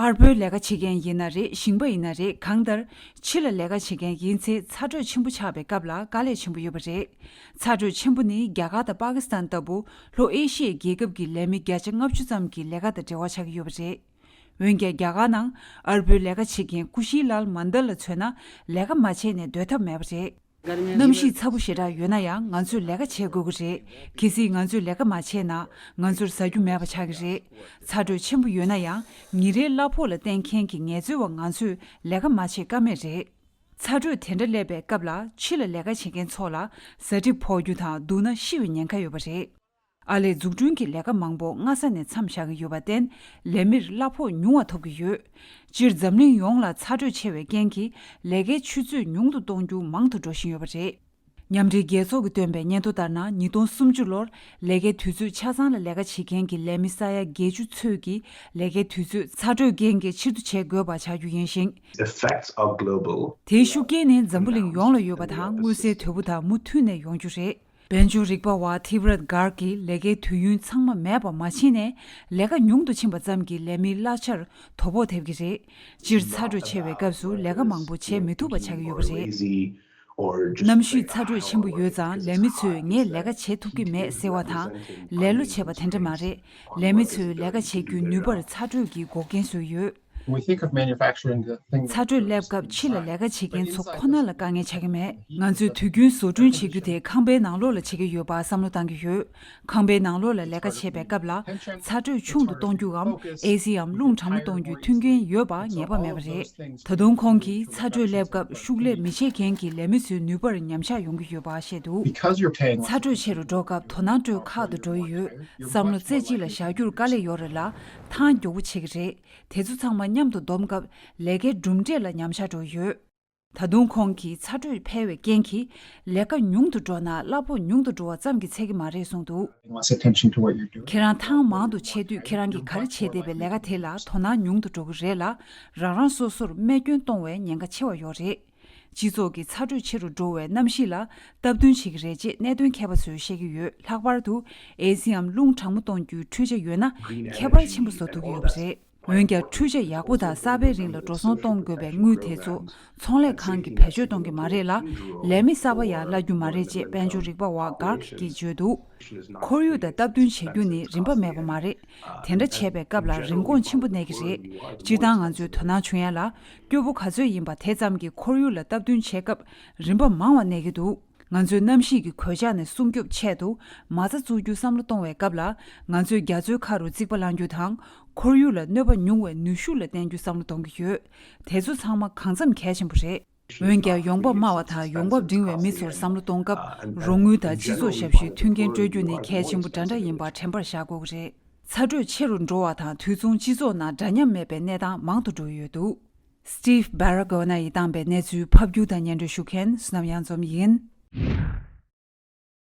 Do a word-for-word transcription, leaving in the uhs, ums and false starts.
ཨར་པོའི་ལས་ཀ་བྱེད་མཁན་ཡིན་ན་རེད། ཞིང་པ་ཡིན་ན་རེད། གང་ལྟར་ཕྱི་ལ་ལས་ཀ་བྱེད་མཁན་ཡིན་ཚེ་ཚ་དྲོད་ཆེན་པོ་ཆགས་པའི་སྐབས་ལ་དཀའ་ལས་ཆེན་པོ་ཡོད་པ་རེད། ཚ་དྲོད་ཆེན་པོ་ནི་རྒྱ་གར་དང་པ་ཀི་སི་ཐན་ལྟ་བུ་ལྷོ་ཨེ་ཤི་ཡའི་རྒྱལ་ཁབ་ཀྱི་ལས་མི་བརྒྱ་ཆ་ལྔ་བཅུ་ཙམ་གྱི་ལས་ཀ་དང་འབྲེལ་བ་ཆགས་ཀྱི་ཡོད་པ་རེད། འོན་ཀྱང་རྒྱ་གར་ནང་ཨར་པོའི་ལས་ཀ་བྱེད་མཁན་ཀུ་ཤི་ལལ་མན་དར་ལ་མཚོན་ན་ལས་ཀ་མ་བྱས་ནས་སྡོད་ཐབས་མེད་པ་རེད། གནམ་གཤིས་ཚ་པོ་ཞེ་དྲག་ཡོད་ན་ཡང་ང་ཚོས་ལས་ཀ་བྱེད་དགོས་ཀྱི་རེད། གལ་སྲིད་ང་ཚོས་ལས་ཀ་མ་བྱས་ན་ང་ཚོར་ཟ་རྒྱུ་མེད་པ་ཆགས་ཀྱི་རེད། ཚ་དྲོད་ཆེན་པོ་ཡོད་ན་ཡང་ཉིན་རེའི་གླ་ཕོགས་ལ་བརྟེན་མཁན་གྱི་ངལ་རྩོལ་བ་ང་ཚོས་ལས་ཀ་མ་བྱེད་ཀ་མེད་རེད། ཚ་དྲོད་དེ་འདྲ་སླེབས་པའི་སྐབས་ལ་ཕྱི་ལ་ལས་ཀ་བྱེད་མཁན་ཚོ་ལ་ཟ་འགྲིབ་ཕོག་རྒྱུ་དང་སྡུག་ན་ཤི་བའི་ཉེན་ཁ་ཡོད་པ་རེད། ཨ་ལས་འཛུགས་སྐྲུན་གྱི་ལས་ཀ་མང་པོ་སྔ་ས་ནས་མཚམས་བཞག་གི་ཡོད་པར་བརྟེན་ལས་མིར་གླ་ཕོགས་ཉུང་བ་ཐོབ་ཀྱི་ཡོད། སྤྱིར་འཛམ་གླིང་ཡོངས་ལ་ཚ་དྲོད་ཆེ་བའི་རྐྱེན་གྱིས་ལས་ཀའི་ཆུ་ཚད་ཉུང་དུ་གཏོང་རྒྱུ་མང་དུ་འགྲོ་བཞིན་ཡོད་པ་རེད། མཉམ་འབྲེལ་རྒྱལ་ཚོགས་ཀྱིས་བཏོན་པའི་སྙན་ཐོ་ལྟར་ན་ཉིས་སྟོང་སུམ་ཅུ་ལོར་ལས་ཀའི་དུས་ཚོད་ཆ་ཚང་ལ་ལས་ཀ་བྱེད་མཁན་གྱི་ལས་མི་ས་ཡ་བརྒྱད་ཅུ་ཚོད་ཀྱི་ལས་ཀའི་དུས་ཚོད་ཚ་དྲོད་རྐྱེན་གྱིས་ཕྱིར་བསྡུ་བྱེད་དགོས་པ་ཆགས་རྒྱུ་ཡིན་ཞིང་། Effects are global. དེའི་ཤུགས་རྐྱེན་ནི་འཛམ་བུ་གླིང་ཡོངས་ལ་ཡོད་པ་དང་མངོན་གསལ་དོད་པོ་དང་མུ་མཐུད་ནས་ཡོང་རྒྱུ་རེད། དཔལ་འབྱོར་རིག་པ་བ་ཐིབ་རད་གྷར་གྱིས་ལས་ཀའི་དུས་ཡུན་ཚང་མ་མེད་པ་མ་ཕྱིན་ནས་ལས་ཀ་ཉུང་དུ་ཕྱིན་པ་ཙམ་གྱིས་ལས་མིའི་གླ་ཆར་དོ་ཕོག་ཐེབས་ཀྱི་རེད། སྤྱིར་ཚ་དྲོད་ཆེ་བའི་སྐབས་སུ་ལས་ཀ་མང་པོ་བྱེད་མི་ཐུབ་པ་ཆགས་ཀྱི་ཡོད་པ་རེད། གནམ་གཤིས་ཚ་དྲོད་ཆེན་པོ་ཡོད་ཙང་ལས་མི་ཚོས་ངས་ལས་ཀ་བྱེད་ཐུབ་ཀྱི་མེད་ཟེར་བ་དང་ལས་གློ་བྱེད་པ་དེ་འདྲ་མ་རེད། ལས་མི་ཚོས་ལས་ཀ་བྱེད་རྒྱུའི་ནུས་པར་ཚ་དྲོད་ཀྱིས་འགོག་རྐྱེན་བཟོས་ཡོད། We think of manufacturing the thing ཚ་དྲོད་སླེབས་སྐབས་ཕྱི་ལ་ལས་ཀ་བྱེད་མཁན་ཚོ་ཁོ་ན་ལ་དཀའ་ངལ་ཆགས་ཀྱི་མེད། ང་ཚོས་དུས་རྒྱུན་བཟོ་སྐྲུན་བྱེད་རྒྱུ་དེ་ཁང་པའི་ནང་ལོགས་ལ་བྱེད་ཀྱི་ཡོད་པར་བསམ་བློ་བཏང་གི་ཡོད། ཁང་པའི་ནང་ལོགས་ལ་ལས་ཀ་བྱེད་པའི་སྐབས་ལ་ཚ་དྲོད་ཆུང་དུ་གཏོང་རྒྱུའམ་ཨེ་སིའམ་རླུང་གྲང་མོ་གཏོང་རྒྱུའི་མཐུན་རྐྱེན་ཡོད་པ་ངེས་པ་མེད་པ་རེད། ད་དུང་ཁོང་གིས་ཚ་དྲོད་སླེབས་སྐབས་ཤུགས་ལས་མི་བྱེད་མཁན་གྱི་ལས་མི་ཚོའི་ནུས་པར་ཉམས་ཆག་ཡོང་གི་ཡོད་པ་བཤད་འདུག Because you're paying ཚ་དྲོད་ཆེ་རུ་འགྲོ་སྐབས་དོ་སྣང་སྤྲོད་ཁག་ཏུ་འགྲོ་ཡི་ཡོད། བསམ་བློ་རྩེ་གཅིག་ལ་བཞག་རྒྱུར་དཀའ་ལས་ཡོད་རེད་ལ་ཐང་མགྱོགས་པོ་ཆེ་གི་རེད། དེ་ཚོ་ཚང་མ་མཉམ་དུ་བསྡོམས་སྐབས་ལས་ཀའི་གྲུབ་འབྲས་ལ་ཉམས་ཆག་འགྲོ་ཡོད། ད་དུང་ཁོང་གིས་ཚ་དྲོད་འཕེལ་བའི་རྐྱེན་གྱིས་ལས་ཀ་ཉུང་དུ་འགྲོ་ན་གླ་ཕོགས་ཉུང་དུ་འགྲོ་བ་ཙམ་གྱིས་ཚད་ཀྱི་མ་རེད་གསུངས་འདུག Paying less attention to what you're doing. ཁྱེད་རང་ཐང་མང་དུ་ཆད་དུས་ཁྱེད་རང་གིས་ག་རེ་བྱས་བསྡད་པའི་ལས་ཀ་དེ་ལ་དོ་སྣང་ཉུང་དུ་འགྲོ་གི་རེད་ལ་རང་རང་སོ་སོར་རྨས་སྐྱོན་གཏོང་བའི་ཉེན་ཁ་ཆེ་བ་ཡོད་རེད། སྤྱི་ཚོགས་ཀྱི་ཚ་དྲོད་ཆེ་རུ་འགྲོ་བའི་གནམ་གཤིས་ལ་སྟབས་བསྟུན་བྱེད་ཀྱི་རེད་ཅེས་གནད་དོན་མཁས་པ་ཚོས་བཤད་ཀྱི་ཡོད། ལྷག་པར་དུ་ཨེ་སི་འམ་རླུང་གྲང་མོ་གཏོང་རྒྱུའི་འཕྲུལ་ཆ་ཡོད་ན་ཁྱད་པར་ཆེན་པོ་བཟོ་ཐུབ་ཀྱི་ཡོད་པ་རེད། འོན་ཀྱང་འཕྲུལ་ཆ་ཡག་པོ་དང་གསར་པའི་རིང་ལ་འགྲོ་སོང་གཏོང་དགོས་པའི་དངུལ་དེ་ཚོ་ཚོང་ལས་ཁང་གིས་བེད་སྤྱོད་གཏོང་གི་མ་རེད་ལ་ལས་མི་གསར་པ་ཡང་གླ་རྒྱུ་མ་རེད་ཅེས་དཔལ་འབྱོར་རིག་པ་བ་གྷར་གྱིས་བརྗོད་འདུག་ཁོར་ཡུག་དང་སྟབས་བསྟུན་བྱེད་རྒྱུ་ནི་རིན་པ་མེད་པ་མ་རེད། དེ་འདྲ་བྱས་པའི་སྐབས་ལ་རིན་གོང་ཆེན་པོ་གནས་ཀྱི་རེད། སྤྱིར་བཏང་ང་ཚོས་དོ་སྣང་བྱུང་ཡ་ལ་སྐྱོ་པོ་ག་ཚོད་ཡིན་པ་དེ་ཙམ་གྱིས་ཁོར་ཡུག་ལ་སྟབས་བསྟུན་བྱེད་སྐབས་རིན་པ་མང་བ་གནས་ཀྱི་འདུག་ང་ཚོས་གནམ་གཤིས་ཀྱི་གོད་ཆག་ནས་སྲུང་སྐྱོབ་ཆེད་དུ་མ་རྩ་བཙུགས་རྒྱུ་བསམ་བློ་གཏོང་བའི་སྐབས་ལ་ང་ཚོས་རྒྱ་མཚོའི་ཁ་རུ་རྩིག་པ་བསླང་རྒྱུ་དང་ཁོར་ཡུག་ལ་གནོད་པ་ཉུང་བའི་ནུས་ཤུགས་ལ་བརྟེན་རྒྱུ་བསམ་བློ་གཏོང་གི་ཡོད། དེ་ཚོ་ཚང་མ་གང་འཚམ་གལ་ཆེན་པོ་རེད། འོན་ཀྱང་ཡོང་འབབ་དམའ་བ་དང་ཡོང་འབབ་འབྲིང་བའི་མི་ཚོར་བསམ་བློ་གཏོང་སྐབས་རོགས་དངུལ་དང་སྤྱི་ཚོགས་ཞབས་ཞུའི་མཐུན་རྐྱེན་སྤྲོད་རྒྱུ་ནི་གལ་ཆེན་པོ་འདྲ་འདྲ་ཡིན་པ་དྲན་པར་བཞག་དགོས་ཀྱི་རེད། ཚ་དྲོད་ཆེ་རུ་འགྲོ་བ་དང་དུས་མཚུངས་སྤྱི་ཚོགས་ནང་འདྲ་མཉམ་མེད་པའི་གནས་སྟངས་མང་དུ་འགྲོ་ཡི་ཡོད་འདུག Steve Baragona ཡིས་བཏང་པའི་གནས་ཚུལ་ཕབ་སྒྱུར་དང་སྙན་སྒྲོན་ཞུ་མཁན་བསོད་ནམས་གཡང་འཛོམས་ཡིན།